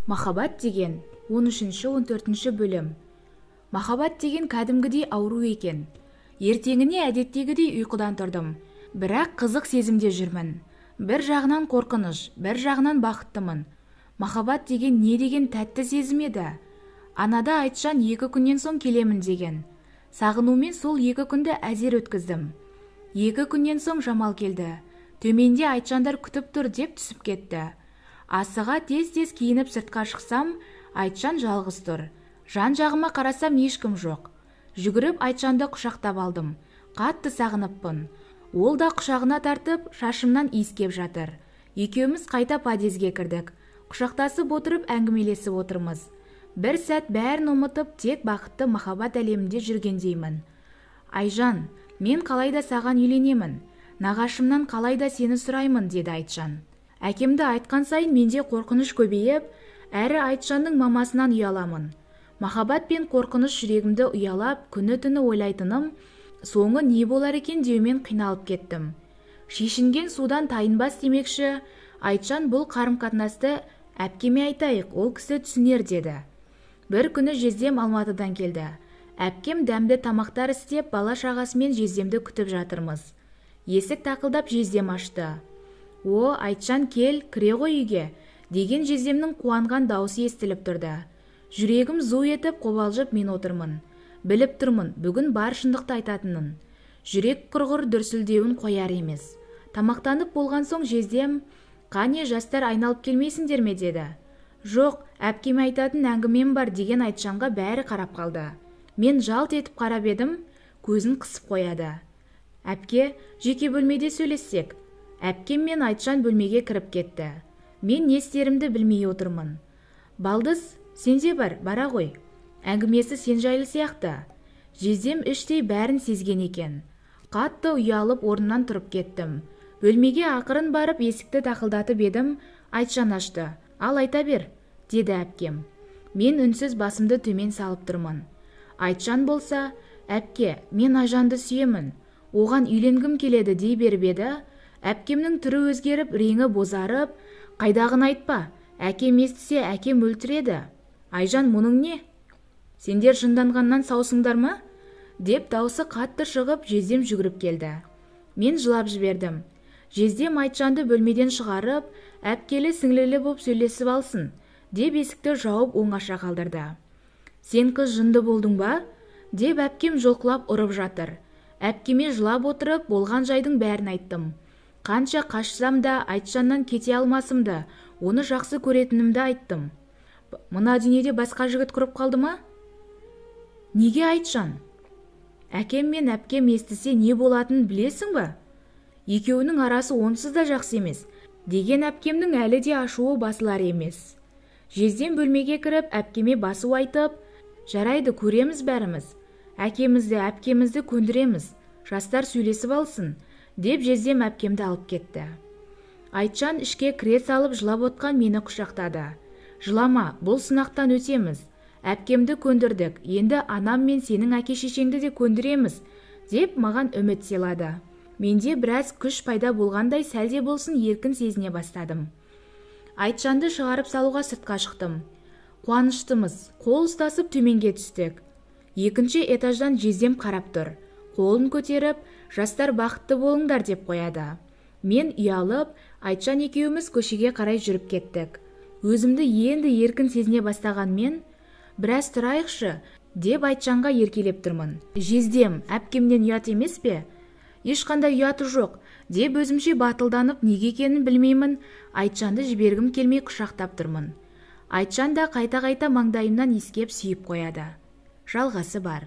Махаббат деген 13-14 бөлім. Махаббат деген кәдімгідей ауру екен. Ертеңіне әдеттегідей ұйқыдан тұрдым. Бірақ қызық сезімде жүрмін. Бір жағынан қорқыныш, бір жағынан бақыттымын. Махаббат деген не деген тәтті сезім еді. Анада Айтжан 2 күннен соң келемін деген. Сағынумен сол 2 күнді әзер өткіздім. 2 күннен соң Жамал келді. Төменде Айтжандар күтіп тұр деп түсіп кетті. Асыға тез-тез киініп сыртқа шықсам, Айтжан жалғыз тұр. Жан жағыма қарасам ешкім жоқ. Жүгіріп Айтжанды құшақтап алдым. Қатты сағыныппын. Ол да құшағына тартып, шашымнан иіскеп жатыр. Екеуміз қайта подъезге кірдік. Құшақтасып отырып әңгімелесіп отырмыз. Бір сәт бәрін ұмытып, тек бақытты махаббат әлемінде жүргендеймін. Айжан, мен қалайда саған үйленемін. Нағашымнан қалайда сені сұраймын, деді Айтжан. Әкемді айтқан сайын менде қорқыныш көбейіп, әрі Айтжанның мамасынан ұяламын. Махаббат пен қорқыныш жүрегімді ұялап, күні-түні ойлайтыным, соңы не болар екен деумен қиналып кеттім. Шешінген судан тайынбас демекші, Айтжан бұл қарым-қатынасты әпкеме айтайық, ол кісі түсінер деді. Бір күні жездем Алматыдан келді. Әпкем дәмді тамақтар істеп, бала-шағасымен жездемді күтіп жатырмыз. Есік тақылдап жездем ашты. О, Айтжан кел, кіре ғой үйге, деген жездемнің қуанған даусы естіліп тұрды. Жүрегім зу етіп қобалжып мен отырмын. Біліп тұрмын, бүгін бар шындықты айтатынын. Жүрек құрғыр дүрсілдеуін қояр емес. Тамақтанып болған соң жездем, қане жастар айналып келмейсіңдер ме деді. Жоқ, әпкеме айтатын әңгімем бар деген Айтжанға бәрі қарап қалды. Мен жалт етіп қарап едім, көзін қысып қояды. Әпке, жеке бөлмеде сөйлессек. Әпкем мен Айтжан бөлмеге кіріп кетті. Мен не істерімді білмей отырмын. Балдыз, сен де бар, бара ғой. Әңгімесі сен жайлы сияқты. Жездем іштей бәрін сезген екен. Қатты ұялып орнымнан тұрып кеттім. Бөлмеге ақырын барып есікті тақылдатып едім, Айтжан ашты. Ал айта бер, деді әпкем. Мен үнсіз басымды төмен салып тұрмын. Айтжан болса, әпке, мен Айжанды сүйемін. Оған үйленгім келеді дей беріп еді, әпкемнің түрі өзгеріп, реңі бозарып, қайдағын айтпа, әкем естісе әкем өлтіреді. Айжан, мұның не? Сендер жынданғаннан саусыңдар ма? Деп даусы қатты шығып, жездем жүгіріп келді. Мен жылап жібердім. Жездем Айтжанды бөлмеден шығарып, әпкелі сіңлілі боп сөйлесіп алсын, деп есікті жауып оңаша қалдырды. Сен қыз жынды болдың ба? Деп әпкем жұлқылап ұрып жатыр. Әпкеме жылап отырып, болған жайдың бәрін айттым. Қанша қашсам да Айтжаннан кете алмасымды, оны жақсы көретінімді айттым. Мына дүниеде басқа жігіт құрып қалды ма? Неге Айтжан? Әкем мен әпкем естісе не болатынын білесің бе? Екеуінің арасы онсыз да жақсы емес, деген әпкемнің әлі де ашуы басылар емес. Жездем бөлмеге кіріп, әпкеме басу айтып, жарайды, көреміз бәріміз. Әкемізді, әпкемізді көндіреміз, жастар сөйлесіп алсын, деп жездем әпкемді алып кетті. Айтжан ішке кіре салып жылап отқан мені құшақтады. Жылама, бұл сынақтан өтеміз. Әпкемді көндірдік, енді анам мен сенің әке-шешеңді де көндіреміз, деп маған үміт сыйлады. Менде біраз күш пайда болғандай сәлде болсын еркін сезіне бастадым. Айтжанды шығарып салуға сыртқа шықтым. Қуаныштымыз, қол ұстасып төменге түстік. Екінші этаждан жездем қарап тұр. Қолын көтеріп, жастар бақытты болыңдар деп қояды. Мен ұялып, Айтжан екеуміз көшеге қарай жүріп кеттік. Өзімді енді еркін сезіне бастаған мен, біраз тұрайықшы, деп Айтжанға еркелеп тұрмын. Жездем, әпкемнен ұят емес пе? Ешқандай ұяты жоқ, деп өзімше батылданып неге екенін білмеймін, Айтжанды жібергім келмей құшақтап тұрмын. Айтжан да қайта-қайта маңдайымнан иіскеп сүйіп қояды. Жалғасы бар.